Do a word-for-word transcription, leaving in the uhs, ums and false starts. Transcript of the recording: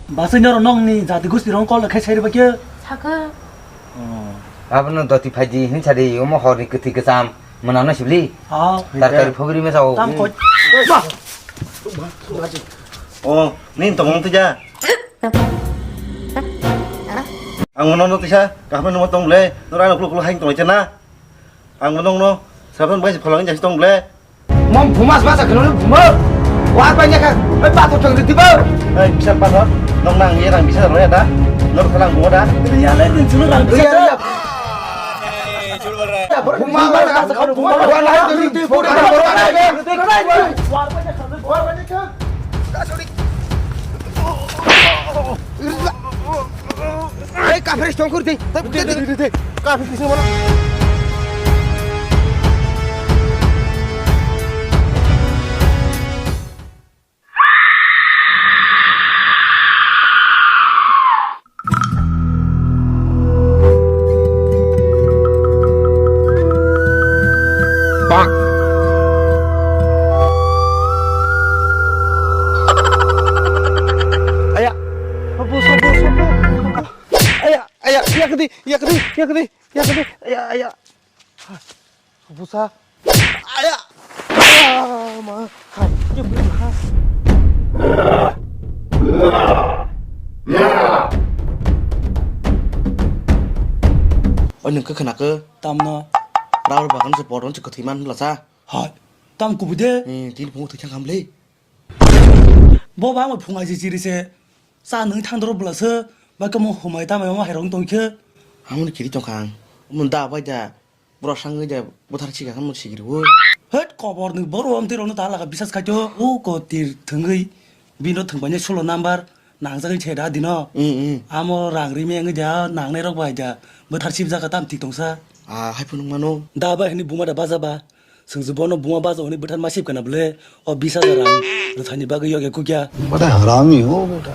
Basai noro nongni jati gusti rong kol khe sai rwba khe. Sakha. Abono doti phaidi hin sadi omo horni kwthwi kwcham mwnano sibli. Ha. Tarkari phobri mesa o. Tam koi. O, nin tongmong tija. Ang mono no tisa kaham no tong le, nora no kulu kulu hain tong chana. Ang mono no sabon bai pholong jasi tong le. Mom buma basa kheno buma. Wa pa nya kha. Oi pa to tong di ba. Ei, bisa pa to. Nong nang ye rang bisa ro ya da. Nor khalang buma da. Ya le din chulu rang bisa. Buma basa kheno buma. Wa na di pura. Wa pa nya kha. Ei, kafir stong kur de. De, de, de, de, de. Kafir kising mana? Aya. Abu, abu, abu. Aya, aya, yakdi, yakdi, yakdi, yakdi. Aya, aya. Busa. Aya. Ah, ma. Hai, ya, ha. Oi, nung khe khna khe? Tamno? Rubber bagan se podon se kwthwi man bwla sa. Hai, tam kubui de? Hmm, tini phungo thwi thang ham le. Bo ba mo phungai se chiri se. Cha nung thang doro bwla se. Ba kamo humai tamai mo hairong tong khe. Amoni kiri tong khang. Mun da bai da. Borok sangwi de buthar chika khe mung sikiri bo. Het, kobor ni borok amtwi rokno ta laga bisas khaito. O kotir thwngwi bino thwngbaini sulo number nangjagwi se da dino. Mm, mm. Amo rang ri mengwi da nangnai rok bai da buthar sibjak tam tik tongsa. Ah, hai phunuk mano. Da bai hini buma da baja ba. Sungju bono buma baja hini buthar ma sib kana bole. O bis hajar rang rwthani bagwi yoge kukya. Bada harami ho beta.